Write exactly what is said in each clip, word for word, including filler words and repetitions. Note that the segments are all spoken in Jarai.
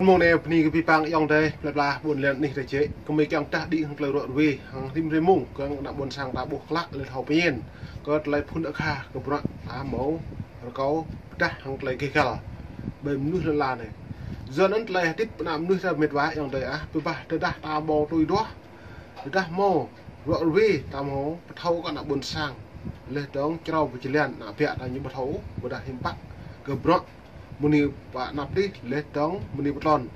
Mông anai bơni kơ abih bang ayŏng adơi plơi pla ƀôn lan anih ta jĕ. Kơ mơi kiăng pơdah đĭ hăng tơlơi ruă ruê, hăng rĭm hrơi mông kơ ană ƀôn sang ta ƀuh klă lĕ thâo pơmĭn kơ tơlơi phŭn akha kơ bruă ta hmâo rơkâo pơdah hăng tơlơi gêh găl ƀơi mơnuih lŏn ala anai. Yua anŭn tơlơi hơdip ană mơnuih ta mĕt wa ayŏng adơi ah, pơbah tơdah ta ƀu tui duah, tơdah hmâo ruă ruê ta hmâo pơthâo kơ ană ƀôn sang, laih dơ̆ng črâo pơjơlan ană biă ta ñu ƀu thâo, ƀôdah hiư̆m pă kơ bruă mơni pơ anăp tih, laih dơ̆ng mơni pơtlôn,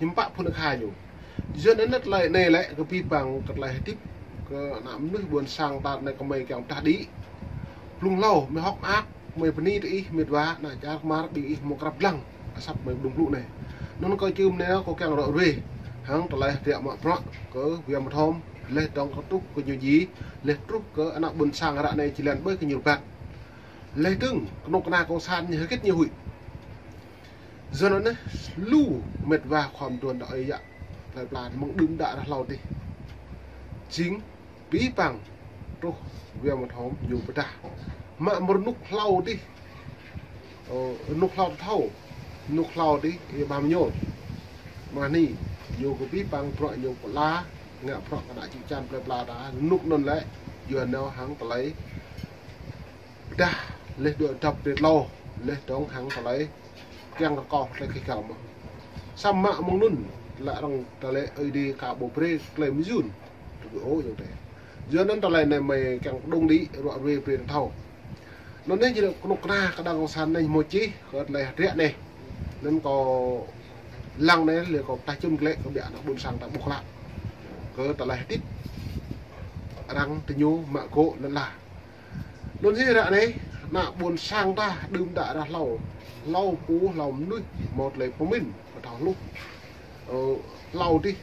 hiư̆m pă phŭn akha ñu. Yua anŭn tơlơi anai lĕ kơ abih bang kơ tơlơi hơdip kơ ană mơnuih ƀôn sang ta anai kơ mơi kiăng pơdah đĭ. Blung hlâo mơi hơ̆k mơak, mơi bơni tơ ih mĕt wa, ană čar kơmar ƀing ih hmâo krăp lăng asăp mơi blung blŭ anai. Anŭn kơ čưm anai kâo kiăng ruă ruê hăng tơlơi hơdră mă bruă kơ Wia Mơthôm, laih dơ̆ng kơ truh kơ ñu djai, laih truh kơ ană ƀôn sang ră anai jơlan ƀơi kơ ñu rơbat. Laih dơ̆ng kơnuk kơna kông san ñu hơget ñu huĭ. Yua anŭn anai lu mĕt wa khŏm tuan đa ơi yă plơi pla mơ̆ng đưm đă ră hlâo tih. Jing abih bang truh Wia Mơthôm ñu pơdah. Mă mơ̆ rơnŭk hlâo tih. Ơ, rơnŭk hlâo thâo. Rơnŭk hlâo tih, ih ƀam ñu. Mă ni, ñu kơ abih bang bruă ñu pơala, ngă bruă kơ ană čư̆ čan plơi pla ta. Rơnŭk anŭn lĕ, yua nao hăng tơlơi pơdah, laih dŏ dăp tơlơi tlâo, laih dơ̆ng hăng tơlơi kiăng rơkâo tơlơi gêh găl mơ̆n. Samơ̆ mơ̆ng anŭn, lĕ arăng tơlơi ơi đi ka ƀu brơi tơlơi mơyŭn. Tui ôh ayŏng adơi. Yua anŭn tơlơi anai mơi kiăng pơđŏng đĭ ruă ruê brơi thâo. Anŭn anai jing kơnuk kơna kơđang kông san anai hmâo čih kơ tơlơi hơdră anai. Anŭn kâo lăng anai lĕ kâo pơdah čưm glaĭ kơ biă ană ƀôn sang ta ƀuh klă kơ tơlơi hơdip arăng tơ ñu mă gŏ lŏn ala. Anŭn jing ră anai, ană ƀôn sang ta đưm đă ră hlâo, hlâo pô, hlâo mơnuih, hmâo tơlơi pơmĭn, pơthâo hluh. Ơ, hlâo tih,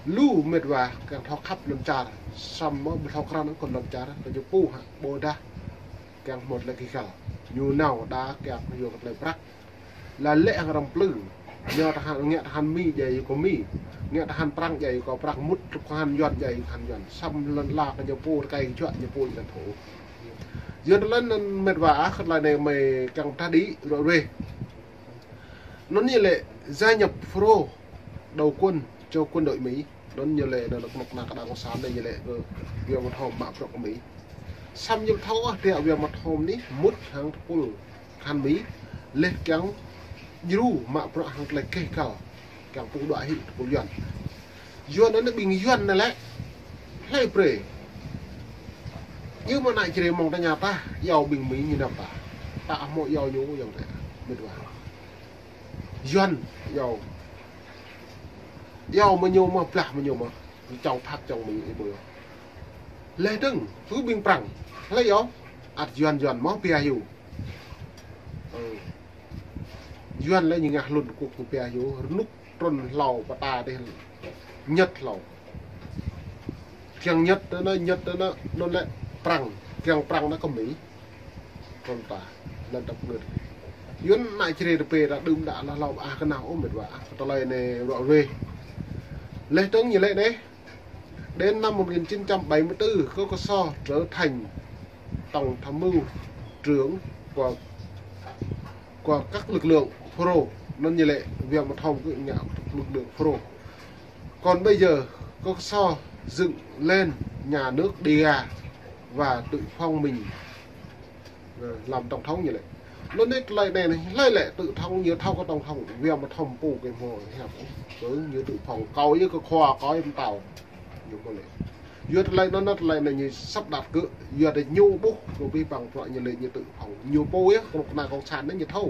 lu mĕt wa kiăng thâo khăp lŏn čar, samơ̆ ƀu thâo krăn kơ lŏn čar, kơ ñu pô hă, ƀôdah kiăng hmâo tơlơi gêh găl. Ñu nao đa kiăng yua kơ tơlơi prăk. Laĭ lĕ hăng arăng plư. Ngă tơhan, ngă tơhan Mi djai yua kơ Mi. Ngă tơhan Prăng djai yua kơ Prăng, mŭt tơ tơhan Yuan djai yua kơ tơhan Yuan. Samơ̆ lŏn ala kơ ñu pô rơkơi kơčuă ñu pô ñu thâo. Yua anŭn tơlơi anŭn mĕt wa ah, kơ tơlơi anai mơi kiăng pơdah đĭ ruă ruê. Anŭn ñu lĕ gia nhập FULRO đầu quân cho quân đội Mỹ. Anŭn ñu lĕ, anŭn kơnuk kơna kơđang kông san anai ñu lĕ kơ Wia Mơthôm mă bruă kơ Mi. Samơ̆ ñu thâo ah, tơdah Wia Mơthôm anai mŭt hăng tơpul tơhan Mi, laih kiăng djru mă bruă hăng tơlơi gêh găl, kiăng pơđuaĭ hĭ tơpul Yuan. Yuan anŭn ƀing Yuan anai lĕ, hlơi brơi. Yua mơ̆ ană Jrai mơ̆ng tơña ta, iâu ƀing Mi ñu nao ta. Ta hmâo iâu ñu ayŏng adơi, mĕt wa. Yuan iâu. Iâu mơ̆ ñu mơ̆, blah mơ̆ ñu mơ̆. Čŏng phak čŏng Mi ih ƀuh. Laih dơ̆ng, hơget ƀing Prăng. Hlơi iâu, ăt Yuan Yuan mơ̆ pia hyu. Ơ. Yuan lĕ ñu ngă hlŭn kŭk ñu pia hyu, rơnŭk trŭn hlâo pơta dih Nhật hlâo. Kiăng Nhật tơ anŭn, Nhật tơ anŭn, anŭn lĕ Prăng. Kiăng Prăng anŭn kơ Mi. Trŭn ta, lŏn ta pơngơ̆t. Yuan ană Jrai tơ pê ta đưm đă lă hlâo ah kơnang ôh mĕt wa ah, kơ tơlơi anai ruă ruê. Laih dơ̆ng ñu lĕ anai. Đến năm một nghìn chín trăm bảy mươi tư, Kôk Kơso trở thành tổng tham mưu trưởng của, của các lực lượng FULRO. Anŭn ñu lĕ Wia Mơthôm kơ ngă lực lượng FULRO. Còn bây giờ, Kôk Kơso dựng lên nhà nước Đêga và tự phong mình, ờ, làm tổng thống ñu lĕ. Anŭn anai tơlơi anai, hlơi lĕ tự phong, ñu thâo kơ tổng thống, Wia Mơthôm pô kơ hmâo hiăp, kơ ñu tự phong, kâo yơh kơ khua, kâo yơh pơtao. Ñu ƀu lĕ. Yua tơlơi anŭn, tơlơi anai ñu sắp đặt kơ, yua tơ ñu ƀuh kơ abih bang bruă ñu lĕ ñu tự phong. Ñu pô yơh, kơnuk kơna kông san anai ñu thâo.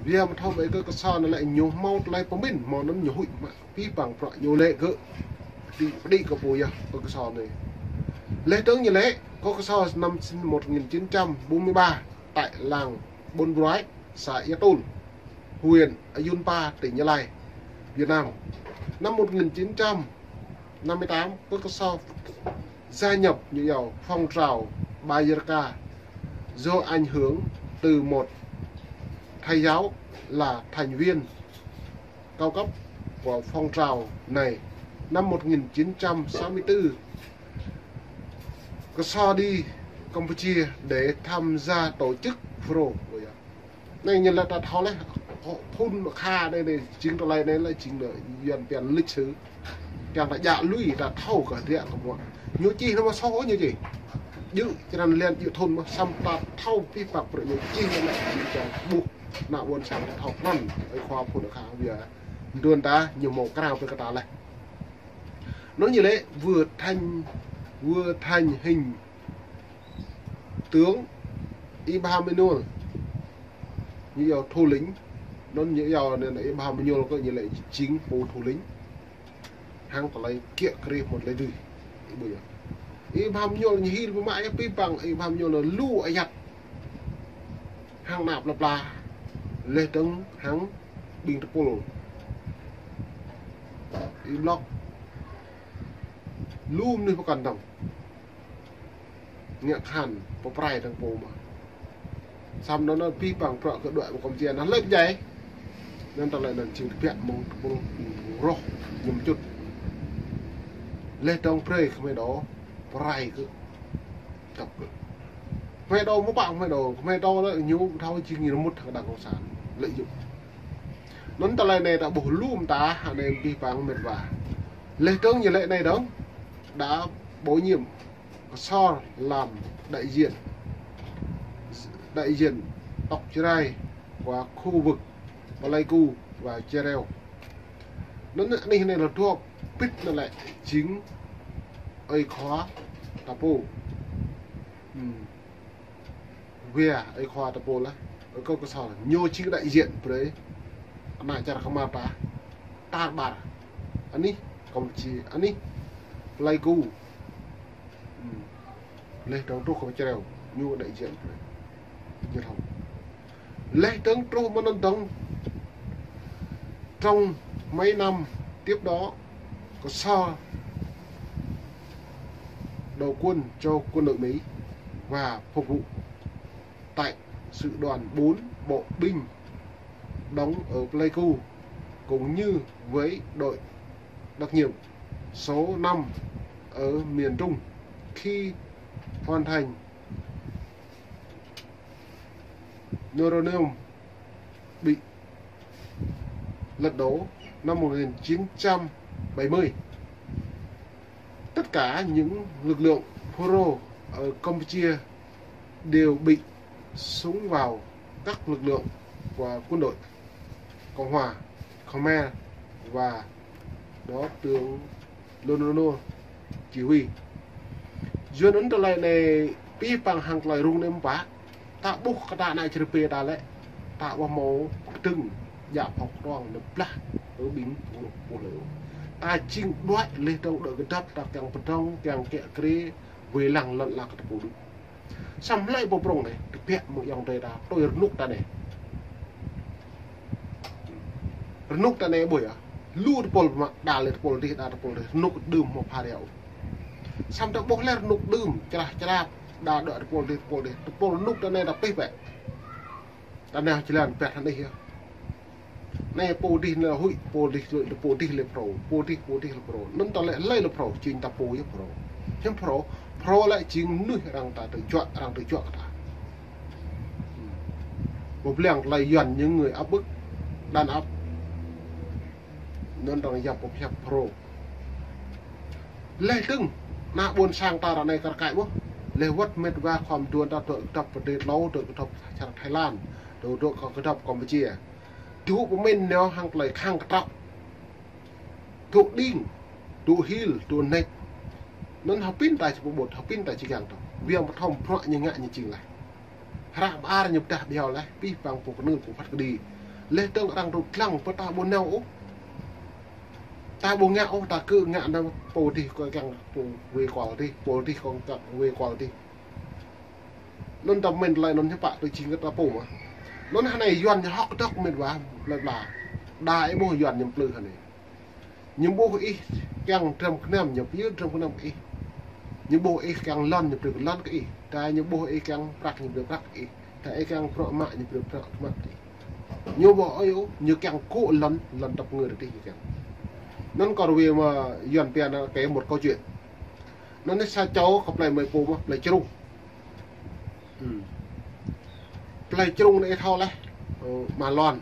Wia Mơthôm ơi Kôk Kơso anai lĕ ñu hmâo tơlơi pơmĭn, hmâo anŭn ñu huĭ mă abih bang bruă ñu lĕ kơ đĭ, pơđĭ kơ pô yơh Kôk Kơso anai. Laih dơ̆ng ñu lĕ, Kôk Kơso năm sinh một nghìn chín trăm bốn mươi ba tại làng Buôn Bruai, xã Ia Tôn, huyện Ayunpa, tỉnh Gia Lai, Việt Nam. Năm một nghìn chín trăm năm mươi tám, Kôk Kơso gia nhập ñu iâu phong trào Bajaraka do ảnh hưởng từ một thầy giáo là thành viên cao cấp của phong trào này. Năm một nghìn chín trăm sáu mươi tư, Kôk Kơso đi Campuchia để tham gia tổ chức FULRO. Anai ñu lĕ ta thâo laih. Phun kha anai anai, jing tơlơi anai lĕ jing anai, Yuan pian lịch sử. Kiăng ta djă lui, ta thâo kơ hơdră kơ mơ̆. Ñu čih anŭn mơ̆ soh ñu čih. Djơ̆ črăn lian djơ̆ thun mơ̆, samơ̆ ta thâo pih păng prăk ñu čih anai lĕ jing čang ƀuh. Ană ƀôn sang ta thâo krăn, ơi khua phun kha wia. Đuôn ta ñu mâo krao pơ kơ ta lĕ. Anŭn ñu lĕ vừa thành, vừa thành hình tướng Ibrahim Emanuel. Ñu iâu thủ lĩnh. Anŭn ñu iâu anai Ibrahim Emanuel kơ ñu lĕ jing pô thủ lĩnh. Hăng tơlơi kiă kriê mơ̆ tơlơi dưi. Ih ƀuh yơh. Ibrahim Emanuel ñu hil pơmă yơh pih păng Ibrahim Emanuel lu ayăt. Hăng ană plơi pla. Laih dơ̆ng hăng ƀing tơpul. Ih blŏk. Lu mơnuih pơkŏn dơ̆ng. Ngă khan, pơprai dơ̆ng pô mơ̆. Samơ̆ anŭn pih păng prăk kơ đuaĭ pơkŏm čian, anŭn lĕ pơdjai. Anŭn tơlơi anŭn jing tơbiă mơ̆ng tơpul rŏh ñum čut. Laih dơ̆ng brơi kơmơi đô, pơrai kơ. Tăp kơ. Kơmơi đô mơ̆ păng kơmơi đô, kơmơi đô lĕ ñu thâo jing ñu rơmut hăng đảng cộng sản. Lợi dụng. Anŭn tơlơi anai ta ƀuh lu mơta, anai pih păng mĕt wa. Laih dơ̆ng ñu lĕ anai dơ̆ng, đã bổ nhiệm Ksor làm đại diện, đại diện tộc Jrai của khu vực Pleiku và Jreo. Anŭn anih anai lĕ dŏ pit anŭn lĕ jing ơi khua ta pô. Hmm. Wia ơi khua ta pô lĕ, ơi khua Ksor, ñu jing đại diện brơi ană čar kơmar ta, tar ƀar. Anih Campuchia, anih Pleiku. Hmm. Laih dơ̆ng truh kơ Jreo, ñu đại diện brơi. Ñu thâo. Laih dơ̆ng truh mơ̆n anŭn dơ̆ng, trong mấy năm tiếp đó, Ksor đầu quân cho quân đội Mỹ và phục vụ tại sư đoàn bốn bộ binh đóng ở Pleiku, cũng như với đội đặc nhiệm số năm ở miền Trung khi hoàn thành Noronom bị lật đổ năm một nghìn chín trăm bảy mươi. Tất cả những lực lượng Phrô ở Campuchia đều bị súng vào các lực lượng của quân đội Cộng hòa Khmer và đó tướng Lô Nô Nô chỉ huy. Yua anŭn tơlơi anai pih păng hăng tơlơi rŭng anai mơ̆ pă. Ta ƀuh kơ ta ană čar pê ta lĕ. Ta ƀuh mâo kơdơ̆ng djă phŏk trong nao blah. Ơ ƀing pô lơi. Ta jing đuaĭ laih dơ̆ng đuaĭ kơdŏp ta kiăng pơdrŏng, kiăng kiă kriê, wai lăng lŏn ala kơ ta pô đôč. Samơ̆ hlơi pô prŏng anai, tơbiă mơ̆ng ayŏng adơi ta, tui rơnŭk ta anai. Rơnŭk ta anai ƀuh yơh. Lu tơpul mă, đa lĕ tơpul dih, đa tơpul dih, rơnŭk đưm mơ̆ pha reo. Samơ̆ ta ƀuh lĕ rơnŭk đưm, črah črap, đa đuaĭ tơpul dih, tơpul dih, tơpul rơnŭk ta anai ta pih bĕ. Ta nao jơlan pĕt hăng ih yơh. Anai pô dih anai huĭ, pô dih, pô dih lĕ Phrô, pô dih, pô dih lĕ Phrô. Anŭn ta lĕ hlơi lĕ Phrô, jing ta pô yơh Phrô. Hiư̆m Phrô, Phrô lĕ jing mơnuih arăng ta tơl juă, arăng tơl juă kơ ta. Pơblang tơlơi Yuan những người áp bức, đàn áp. Anŭn arăng yap pơhiăp Phrô. Laih dơ̆ng, ană ƀôn sang ta ră anai kar kaĭ mơ̆n. Laih wơ̆t mĕt wa khŏm đuôn ta dŏ kơdŏp pơ dêh tlâo, dŏ kơdŏp čar Thái Lan, dŏ dŏ kơ kơdŏp Campuchia. Dŏ pơmĭn nao hăng tơlơi khăng kơtrŏ. Dŏ đing, dŏ hil, dŏ nĕč. Anŭn hơpĭn ta či pơƀut, hơpĭn ta či kiăng tŏ. Wia pơthom bruă ñu ngă ñu jing laih. Hră ƀar ñu pơdah ƀiă laih, pih păng pô kơnưl pô phat kơđi. Laih dơ̆ng arăng dŏ lăng pơ ta ƀu nao ôh. Ta ƀu ngă ôh, ta kơ ngă anŭn pô dih kơ kiăng pô wai kual dih, pô dih kơ kiăng wai kual dih. Anŭn ta mĭn tơlơi anŭn hiư̆m pă tui jing kơ ta pô mơ̆. Anŭn hơnai Yuan ñu hŏk dŏ mĭn wa, plơi pla. Đa ih ƀuh Yuan ñu plư hơnai. Ñu ƀuh ih kiăng dram kơnam ñu pơyơr dram kơnam kơ ih. Ñu ƀuh ih kiăng lŏn ñu pơyơr lŏn kơ ih. Đa ñu ƀuh ih kiăng prăk ñu pơyơr prăk kơ ih. Đa ih kiăng bruă mă ñu pơyơr bruă mă kơ ih. Ñu ƀu ơi ôh, ñu kiăng kơ lŏn, lŏn tơpă ngơ rơdih ñu kiăng. Anŭn kơ rơwe mơ̆ Yuan pian kơ một câu chuyện. Anŭn anai sa čô kơ plơi mơi pô mơ̆, plơi Črung. Hmm. Plơi Črung anai thâo laih, ơ, mă lŏn.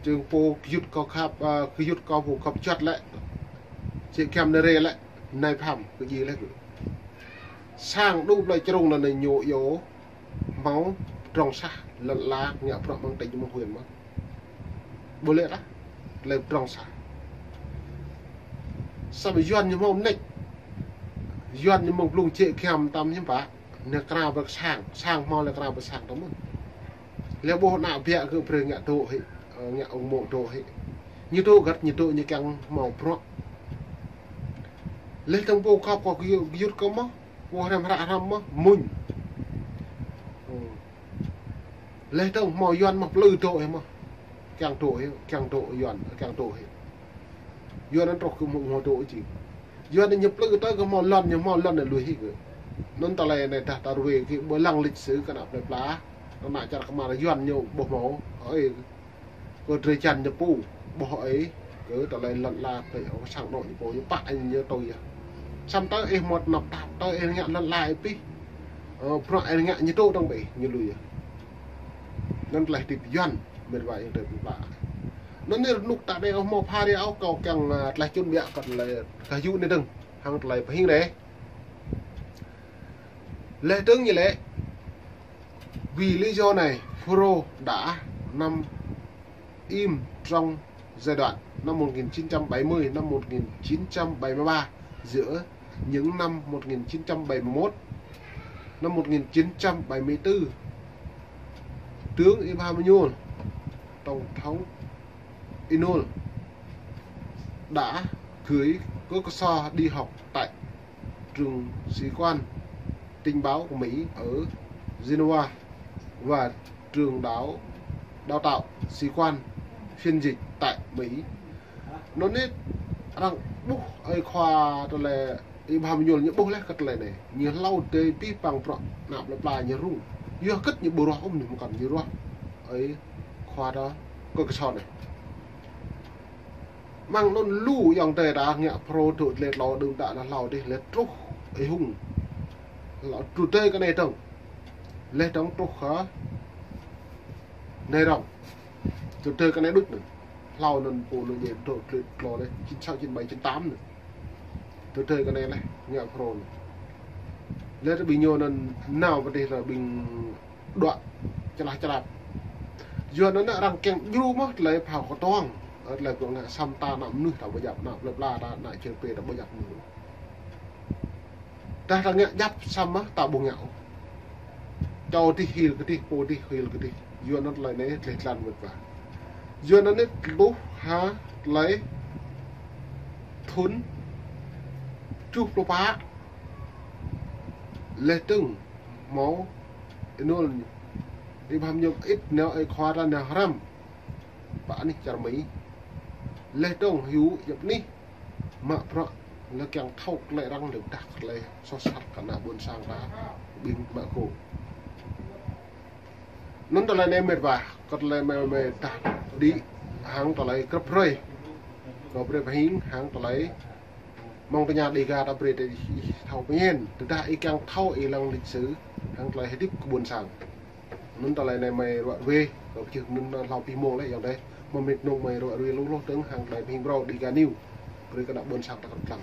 Čơ̆ng pô gơyut kâo khăp, ơ, gơyut kâo pô khăp čuăt lĕ. Čĕ kiăm nơ̆ rê lĕ. Nai pham, kơ ji lĕ kơ. Sang đu plơi črông anŭn ñu yua hmâo pơdrŏng sah lŏn ala ngă bruă mơ̆ng tỉnh mơ̆ng huyện mơ̆n. Ƀu lĕ tah, tơlơi pơdrŏng sah. Samơ̆ Yuan ñu hmâo mơneč. Yuan ñu mơ̆ng blung čĕ kiăm tam hiư̆m pă. Nao krao pơ sang, sang hmâo lĕ krao pơ sang tơ mơ̆n. Lĕ ƀuh ană biă kơ brơi ngă dŏ hĭ, ơ, ngă ung mô̆ dŏ hĭ. Ñu dŏ găt, ñu dŏ ñu kiăng hmâo bruă. Lĕ tơ̆ng pô khăp kâo gơyut, gơyut kâo mơ̆n, pô hrăm hră hrăm mơ̆n, mŭn. Ơ. Lĕ tơ̆ng hmâo Yuan mơ̆n plư dŏ hĭ mơ̆n. Kiăng dŏ hĭ, kiăng dŏ Yuan, kiăng dŏ hĭ. Yuan anŭn truh kơ hmâo, hmâo dŏ či. Yuan ñu plư tơ kơ hmâo lŏn, ñu hmâo lŏn anai lui hĭ kơ. Anŭn tơlơi anai dah ta ruai kơ ƀơi lăng lịch sử kơ ană plơi pla. Ană čar kơmar Yuan ñu ƀu hmâo. Ơi, kơ drơi jan ñu pô. Ƀu ơi, kơ tơlơi lŏn ala tơ ơ sang anŏ ñu pô. Ñu pă ñu tui yơh. Samơ̆ tơ ih mơ̆t năp tap, tơ ih ngă lŏn ala ih pih. Ơ, bruă ih ngă ñu dŏ dơ̆ng ƀơi, ñu lui yơh. Anŭn tơlơi hơdip Yuan, mĕt wa ayŏng adơi plơi pla. Anŭn anai rơnŭk ta anai ôh hmâo pha rai ôh kâo kiăng, ơ, tơlơi čun biă kơ tơlơi kơ yŭ anai dơ̆ng, hăng tơlơi pơhing anai. Lĕ dơ̆ng ñu lĕ, vì lý do này, FULRO đã nằm im trong giai đoạn năm một nghìn chín trăm bảy mươi, năm một nghìn chín trăm bảy mươi ba, giữa những năm một nghìn chín trăm bảy mươi mốt, năm một nghìn chín trăm bảy mươi tư, tướng Y Bham Ênuôl, Tổng thống Ênuôl đã gửi Kơ Ksô Sa đi học tại trường sĩ quan tình báo của Mỹ ở Geneva và trường đào, đào tạo sĩ quan phiên dịch tại Mỹ. Anŭn anai arăng ƀuh ơi khua tơlơi Y Bham Ênuôl ñu ƀuh laih kơ tơlơi anai. Ñu hlâo dơi pih păng bruă ană plơi pla ñu rŭng. Yua hơget ñu ƀu ruah ôh ñu mơkăn ñu ruah ơi khua tơ Kơ Ksô anai. Mơ̆ng anŭn lu ayŏng adơi ta ngă FULRO dŏ tơlơi tlâo đưm đă dah hlâo dih lĕ truh ih hung. Hlâo truh tơlơi kơ anai dơ̆ng. Lĕ dơ̆ng truh kơ anai dơ̆ng. Truh tơlơi kơ anai đôč anŭn. Hlâo anŭn pô anŭn djai dŏ tơlơi tlâo lĕ, chín sáu, chín bảy, chín tám anŭn. Truh tơlơi kơ anai lĕ, ngă FULRO anŭn. Lĕ tơ ƀing ñu anŭn nao pơ dih lĕ ƀing đuaĭ čơlah čơlap. Yua anŭn arăng kiăng djru mơ̆n tơlơi phao kơtuang. Ơ, tơlơi kơ ngă samơ̆ ta ană mơnuih ta ƀu djăp, ană plơi pla ta, ană čar pê ta ƀu djăp mơ̆n. Dah ta ngă djăp samơ̆ ta ƀu ngă ôh. Čô dih hil kơ dih, pô dih hil kơ dih. Yua anŭn tơlơi anai tơlơi tlan mĕt wa. Yua anŭn anai tơluh ha tơlơi thŭn tơjuh pluh pă. Lĕ dơ̆ng hmâo Ênuôl ñu. Y Bham Ênuôl ĭt nao ơi khua ta nao hrăm. Pă anih čar Mi. Lĕ dơ̆ng hyu djăp anih. Mă bruă lĕ kiăng thâo tơlơi arăng lĕ dah tơlơi soh sat kơ ană ƀôn sang ta ƀing mă kơ. Anŭn tơlơi anai mĕt wa, kơ tơlơi mơi, mơi dah đĭ hăng tơlơi krăp hrơi. Kâo brơi pơhing hăng tơlơi mơ̆ng tơña Dega ta brơi tơ ih thâo pơñen, tơdah ih kiăng thâo ih lăng lịch sử, hăng tơlơi hơdip kơ ƀôn sang. Anŭn tơlơi anai mơi ruai ruai, kâo pơčeh anŭn hlâo pih mông lĕ ayŏng adơi. Mơ̆ng mĕt nŭng mơi ruai ruai lu lu dơ̆ng hăng tơlơi pơhing brơi Dega News. Brơi kơ ană ƀôn sang ta kơt lăng.